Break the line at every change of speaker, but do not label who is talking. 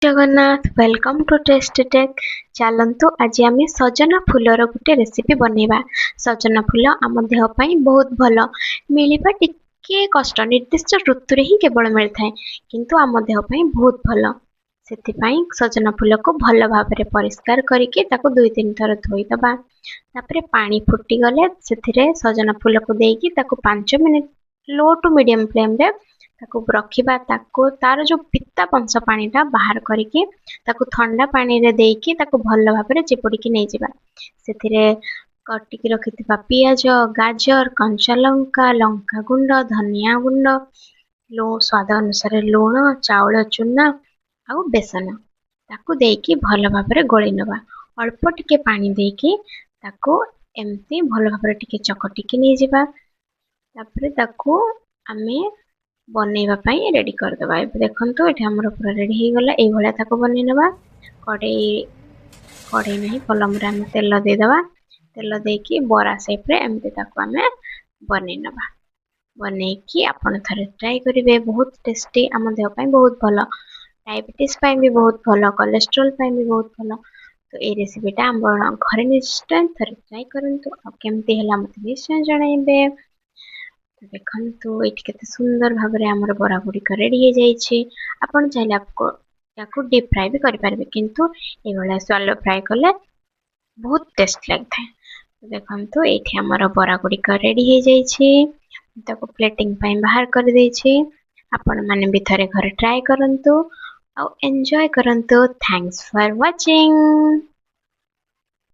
Jagannath, welcome to tasty take. ଚାଲନ୍ତୁ, ଆଜି ଆମେ ସଜନା ଫୁଲର ଗୋଟେ ରେସିପି ବନେଇବା। ସଜନା ଫୁଲ ଆମ ଦେହ ପାଇଁ ବହୁତ ଭଲ। ମିଳିବା ଟିକେ କଷ୍ଟ, ନିର୍ଦ୍ଦିଷ୍ଟ ଋତୁରେ ହିଁ କେବଳ ମିଳିଥାଏ, କିନ୍ତୁ ଆମ ଦେହ ପାଇଁ ବହୁତ ଭଲ। ସେଥିପାଇଁ ସଜନା ଫୁଲକୁ ଭଲ ଭାବରେ ପରିଷ୍କାର କରିକି ତାକୁ 2-3 ଥର ଧୋଇଦେବା। ତାପରେ ପାଣି ଫୁଟିଗଲେ ସେଥିରେ ସଜନା ଫୁଲକୁ ଦେଇକି ତାକୁ 5 ମିନିଟ୍ ଲୋ ଟୁ ମିଡ଼ିୟମ୍ ଫ୍ଲେମ୍ରେ ତାକୁ ରଖିବା। ତାକୁ ତାର ଯେଉଁ ପିତା ଅଂଶ ପାଣିଟା ବାହାର କରିକି ତାକୁ ଥଣ୍ଡା ପାଣିରେ ଦେଇକି ତାକୁ ଭଲ ଭାବରେ ଚିପୁଡ଼ିକି ନେଇଯିବା। ସେଥିରେ କଟିକି ରଖିଥିବା ପିଆଜ, ଗାଜର, କଞ୍ଚା ଲଙ୍କା, ଲଙ୍କା ଗୁଣ୍ଡ, ଧନିଆ ଗୁଣ୍ଡ, ସ୍ୱାଦ ଅନୁସାରେ ଲୁଣ, ଚାଉଳ ଚୁନା ଆଉ ବେସନ ତାକୁ ଦେଇକି ଭଲ ଭାବରେ ଗୋଳେଇ ନେବା। ଅଳ୍ପ ଟିକେ ପାଣି ଦେଇକି ତାକୁ ଏମିତି ଭଲ ଭାବରେ ଟିକେ ଚକଟିକି ନେଇଯିବା। ତାପରେ ତାକୁ ଆମେ ବନେଇବା ପାଇଁ ରେଡ଼ି କରିଦେବା। ଏବେ ଦେଖନ୍ତୁ, ଏଠି ଆମର ପୁରା ରେଡ଼ି ହେଇଗଲା। ଏଇଭଳିଆ ତାକୁ ବନେଇ ନେବା। କଡ଼େଇ, କଡ଼େଇ ନାହିଁ, ପଲମରେ ଆମେ ତେଲ ଦେଇଦେବା। ତେଲ ଦେଇକି ବରା ସେପ୍ରେ ଏମିତି ତାକୁ ଆମେ ବନେଇ ନେବା। ବନେଇକି ଆପଣ ଥରେ ଟ୍ରାଏ କରିବେ, ବହୁତ ଟେଷ୍ଟି, ଆମ ଦେହ ପାଇଁ ବହୁତ ଭଲ, ଡାଇବେଟିସ୍ ପାଇଁ ବି ବହୁତ ଭଲ, କୋଲେଷ୍ଟ୍ରଲ୍ ପାଇଁ ବି ବହୁତ ଭଲ। ତ ଏଇ ରେସିପିଟା ଆପଣ ଘରେ ନିଶ୍ଚୟ ଥରେ ଟ୍ରାଏ କରନ୍ତୁ ଆଉ କେମିତି ହେଲା ମୋତେ ନିଶ୍ଚୟ ଜଣାଇବେ। ଦେଖନ୍ତୁ, ଏଇଠି କେତେ ସୁନ୍ଦର ଭାବରେ ଆମର ବରା ଗୁଡ଼ିକ ରେଡ଼ି ହେଇଯାଇଛି। ଆପଣ ଚାହିଁଲେ ୟାକୁ ଡିପ୍ ଫ୍ରାଏ ବି କରିପାରିବେ, କିନ୍ତୁ ଏଇଭଳିଆ ସ୍ୱାଲୋ ଫ୍ରାଏ କଲେ ବହୁତ ଟେଷ୍ଟ ଲାଗିଥାଏ। ଦେଖନ୍ତୁ, ଏଇଠି ଆମର ବରା ଗୁଡ଼ିକ ରେଡ଼ି ହେଇଯାଇଛି। ତାକୁ ପ୍ଲେଟିଂ ପାଇଁ ବାହାର କରିଦେଇଛି। ଆପଣମାନେ ବି ଥରେ ଘରେ ଟ୍ରାଏ କରନ୍ତୁ ଆଉ ଏନ୍ଜୟ କରନ୍ତୁ। Thanks for watching.